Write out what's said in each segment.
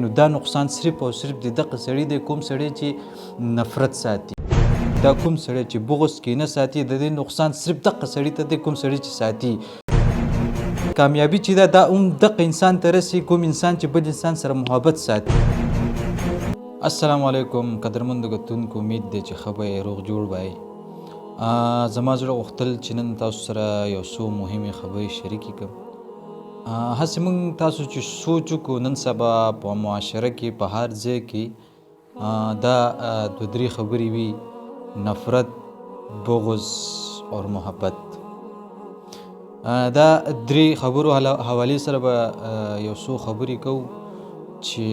نو دا نقصان صرف او صرف د دغه سړي دی کوم سړی چې نفرت ساتي. دا کوم سړی چې بغض کینه ساتي، د دې نقصان صرف دغه سړي ته دی کوم سړی چې ساتي. کامیابی چې ده دا هم دغه انسان ته رسي کوم انسان چې بل انسان سره محبت ساتي. السلام علیکم قدرمندو کتونکو، امید دی چې ښه به یې، روغ جوړ به یې. زما زړه غوښتل چې نن تاسو سره یو څو مهمې خبرې شریکې کړم. هسې موږ تاسو چې سوچ وکړو نن سبا په معاشره کې په هر ځای کې دا دوه درې خبرې وي، نفرت، بغض او محبت. دا درې خبرو حوالې سره به یو څو خبرې کوو چې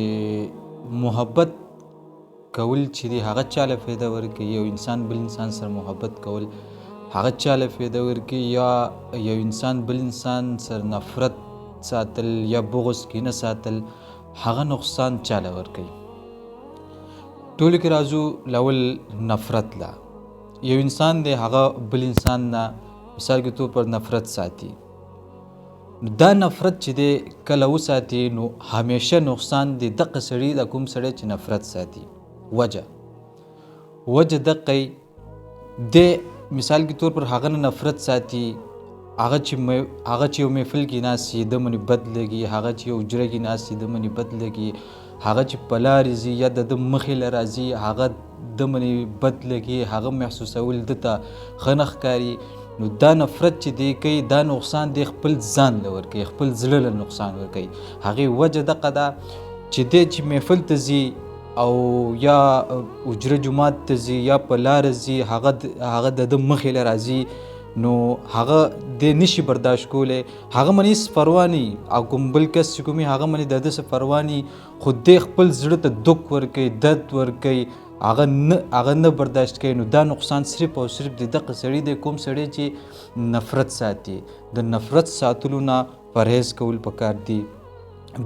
محبت کول چې دی هغه چاله فایده ورکوي، یو انسان بل انسان سره محبت کول هغه چاله فایده ورکوي، یا یو انسان بل انسان سره نفرت ساتل یا بغض کینه ساتل هغه نقصان چاله ورکوي. ټولو کې راځو لاول نفرت لا. یو انسان دی هغه بل انسان نه مثال کې طور پر نفرت ساتي، دا نفرت چې دی کله وساتي نو همیشه نقصان دی دقه سړي د کوم سړی چې نفرت ساتي. وجه دقه دی مثال کې طور پر هغه نه نفرت ساتي، هغه چې یو محفل کې ناست وي ده منې بد لګي، هغه چې یو حجره کې ناست وي ده منې بد لګي، هغه چې په لارې ځي یا د ده مخې له راځي هغه ده منې بد لګي، هغه محسوسول ده ته ښه نه ښکاري. نو دا نفرت چې دی کوي دا نقصان دی خپل ځان له ورکوي، خپل زړه له نقصان ورکوي. هغې وجه دقه ده چې دی چې محفل ته ځي او یا حجره جومات ته ځي یا په لاره ځي، هغه د ده مخې له راځي نو هغه دی نشي برداشت کولی، هغه منې هېڅ پروا نه وي او کوم بل کس چې کوم وي هغه منې د ده څه پروا نه وي، خو دی خپل زړه ته دوک ورکوي، درد ورکوي، هغه نه برداشت کوي. نو دا نقصان صرف او صرف د دغه سړي دی کوم سړی چې نفرت ساتي. د نفرت ساتلو نه پرهیز کول پکار دي.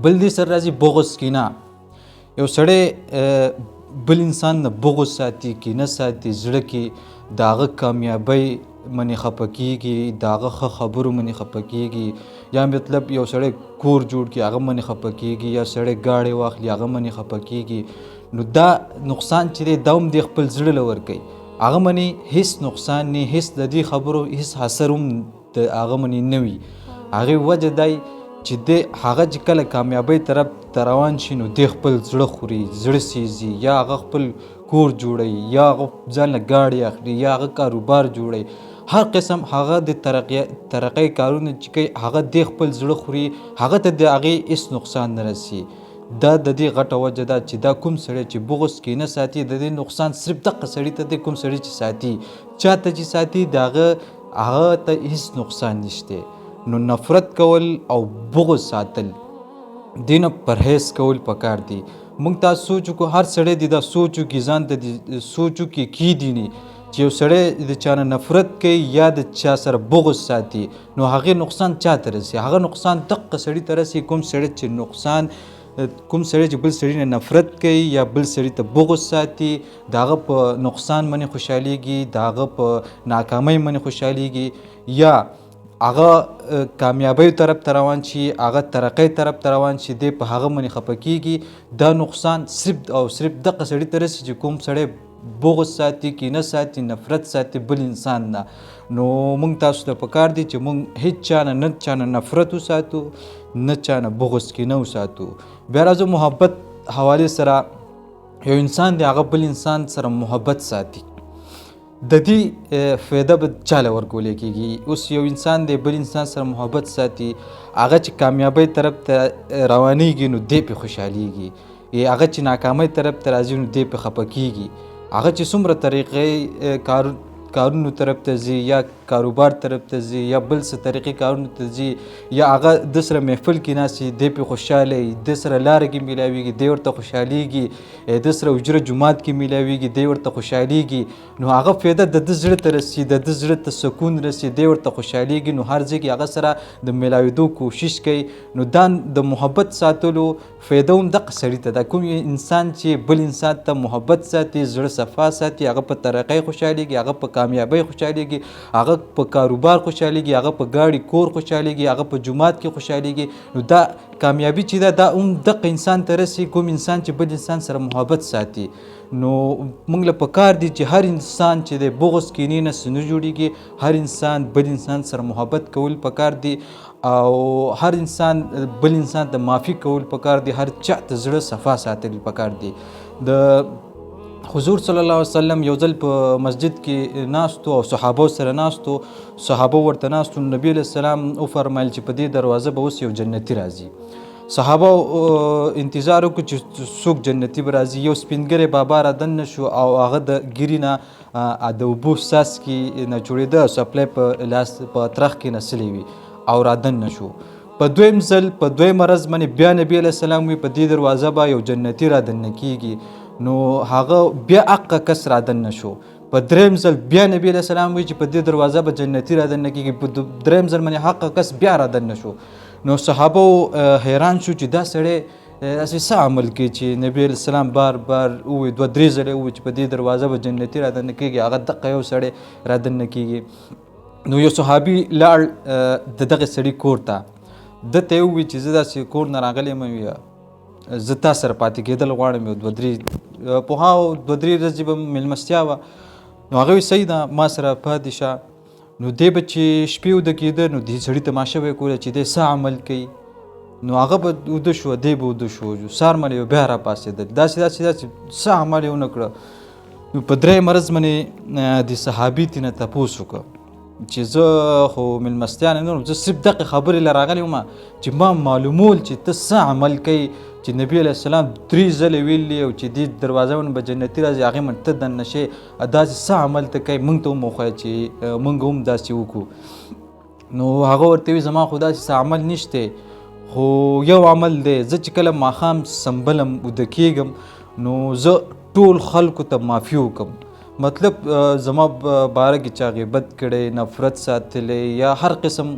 بل دې سره راځي بغض کینه. یو سړی بل انسان نه بغض ساتي، کینه ساتي، زړه کې د هغه کامیابۍ منې خفه کېږي، د هغه ښه خبرو منې خفه کېږي، یا مطلب یو سړی کور جوړ کړي هغه منې خفه کېږي، یا سړی ګاډی واخلي هغه منې خفه کېږي. نو دا نقصان چې دی دا هم دی خپل زړه له ورکوي، هغه منې هېڅ نقصان نه، هېڅ د دې خبرو هېڅ اثر هم د هغه منې نه وي. هغې وجه دی چې دی هغه چې کله کامیابۍ طرف ته روان شي نو دی خپل زړه خوري، زړه سیزي، یا هغه خپل کور جوړوي، یا هغه ځان له ګاډی اخلي، یا هغه کاروبار جوړوي، هر قسم هغه د ترقۍ کارونه چې کوي هغه دی خپل زړه خوري، هغه ته د هغې هېڅ نقصان نه رسي. دا د دې غټه وجه ده چې دا کوم سړی چې بغض کینه ساتي د دې نقصان صرف دقه سړي ته دی کوم سړی چې ساتي، چاته چې ساتي د هغه ته هېڅ نقصان نشته. نو نفرت کول او بغض ساتل دې نه پرهیز کول پکار دي. موږ تا سوچ وکړو، هر سړی دې دا سوچ وکړي، ځان ته دې سوچ وکړي، کېدي نه چې یو سړی د چا نه نفرت کوي یا د چا سره بغض ساتي نو هغې نقصان چا ته رسي؟ هغه نقصان دقه سړي ته رسي کوم سړی چې نقصان کوم سړی چې بل سړي نه نفرت کوي یا بل سړي ته بغض ساتي، د هغه په نقصان باندې خوشحالېږي، د هغه په ناکامۍ باندې خوشحالېږي، یا هغه کامیابۍ طرف ته روان شي، هغه ترقۍ طرف ته روان شي، دی په هغه باندې خفه کېږي. دا نقصان صرف او صرف دقه سړي ته رسي چې کوم سړی بغض ساتي، کینه ساتي، نفرت ساتي بل انسان نه. نو موږ تاسو ته پکار دي چې موږ هېڅ چا نه، نه چا نه نفرت وساتو، نه چا نه بغض کینه وساتو. بیا راځو محبت حوالې سره. یو انسان دی هغه بل انسان سره محبت ساتي، د دې فایده به چاله ورکولی کېږي؟ اوس یو انسان دی بل انسان سره محبت ساتي، هغه چې کامیابۍ طرف ته روانېږي نو دی پرې خوشحالېږي، هغه چې ناکامۍ طرف ته راځي نو دی پرې خفه کېږي، هغه چې څومره طریقې کارونو طرف ته ځي یا کاروبار طرف ته ځي یا بل څه طریقې کارونو ته ځي، یا هغه د سره محفل کې ناست وي دی پرې خوشحاله وي، د سره لاره کې میلاویږي دی ورته خوشحالېږي، د سره حجره جومات کې میلاویږي دی ورته خوشحالېږي، نو هغه فایده د ده زړه ته رسي، د ده زړه ته سکون رسي، دی ورته خوشحالېږي، نو هر ځای کې هغه سره د میلاوېدو کوشش کوي. نو دا د محبت ساتلو فایده هم دقه سړي ته ده. کوم انسان چې بل انسان ته محبت ساتي، زړه صفا ساتي، هغه په ترقۍ خوشحالېږي، هغه په کامیابۍ خوشحالېږي، هغه هغه په کاروبار خوشحالېږي، هغه په ګاډي کور خوشحالېږي، هغه په جومات کې خوشحالېږي. نو دا کامیابي چې ده دا هم دقه انسان ته رسي کوم انسان چې بل انسان سره محبت ساتي. نو موږ له پکار دي چې هر انسان چې دی بغض کینې نه څه نه جوړېږي، هر انسان بل انسان سره محبت کول پکار دي او هر انسان بل انسان ته معافي کول پکار دي، هر چا ته زړه صفا ساتل پکار دي. د حضور صلی الله علیه وسلم یو ځل په مسجد کې ناستو او صحابه سره ناستو، صحابه ورته ناستو. نبی علیه السلام وفرمایل چې په دې دروازه به اوس یو جنتي راځي. صحابه انتظار وکړ چې څوک جنتي به راځي. یو سپینګری بابا را دننه شو او هغه د ږیرې نه د اوبو څاڅکي نه جوړېده او څپلی په لاس په ترخ کې نسلې وي او را دننه شو. په دویم ځل په دویم ورځ باندې بیا نبی علیه السلام وی په دې دروازه به یو جنتي را دننه کیږي. نو هغه بیا هغه کس را دننه شو. په دریم ځل بیا نبی علیه السلام وی چې په دې دروازه به جنتي را دننه کیږي. په دریم ځل باندې هغه کس بیا را دننه شو. نو صحابه حیران شو چې دا سړی داسې څه عمل کوي چې نبی علیه السلام بار بار ووایي، دوه درې ځلې ووایي چې په دې دروازه به جنتي را دننه کیږي، هغه دقه یو سړی را دننه کیږي. نو یو صحابي لاړ د دغه سړي کور ته، ده ته یې وویل چې زه داسې کور نه راغلی یم، زه تا سره پاتې کېدل غواړم، یو دوه درې پوها دوه درې ورځې به مېلمستیا وه. نو هغه وایي صحیح ده ما سره پاتې شه. نو دی به چې شپې اوده کېده نو دې سړي تماشه به یې کوله چې دی څه عمل کوي. نو هغه به اوده شو، دی به اوده شو، سهار باندې به بیا راپاڅېدل، داسې داسې داسې څه عمل یې ونه کړه. نو په درېیم ورځ باندې د صحابي ترې نه تپوس وکړ چې زه خو مېلمستیا نه لرم، زه صرف دغه خبرې له راغلی وم چې ما معلومول چې ته څه عمل کوي چې نبی علیه السلام درې ځلې ویلي او چې دې دروازه باندې به جنتي راځي، هغې باندې ته دننه شې، داسې څه عمل ته کوي موږ ته هم وښیه چې موږ هم داسې وکړو. نو هغه ورته وویل زما خو داسې څه عمل نشته، خو یو عمل دی، زه چې کله ماښام سمبلم اوده کېږم نو زه ټول خلکو ته معافي وکړم. مطلب زما باره کې چا غیبت کړی، نفرت ساتلی یا هر قسم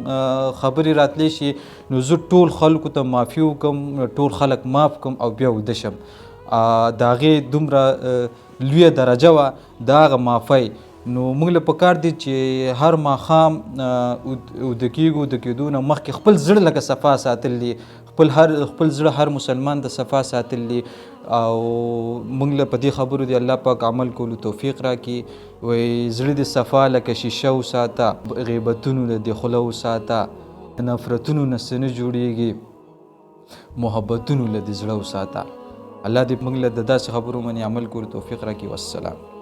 خبرې راتلی شي، نو زه ټول خلکو ته معافي وکړم، ټول خلک معاف کړم او بیا ویده شم. د هغې دومره لویه درجه وه د هغه معافی. نو موږ له پکار دي چې هر ماښام اوده کېږو، اوده کېدو نه مخکې خپل زړه لکه صفا ساتل دي، خپل زړه هر مسلمان د صفا ساتل دي. او موږ له په دې خبرو دې الله پاک عمل کولو توفیق راکړي. وایي زړه دې صفا لکه شیشه وساته، غیبتونو له دې خوله وساته، نفرتونو نه څه نه جوړېږي، محبتونو له دې زړه وساته. الله دې موږ له د داسې خبرو باندې عمل کولو توفیق راکړي. والسلام.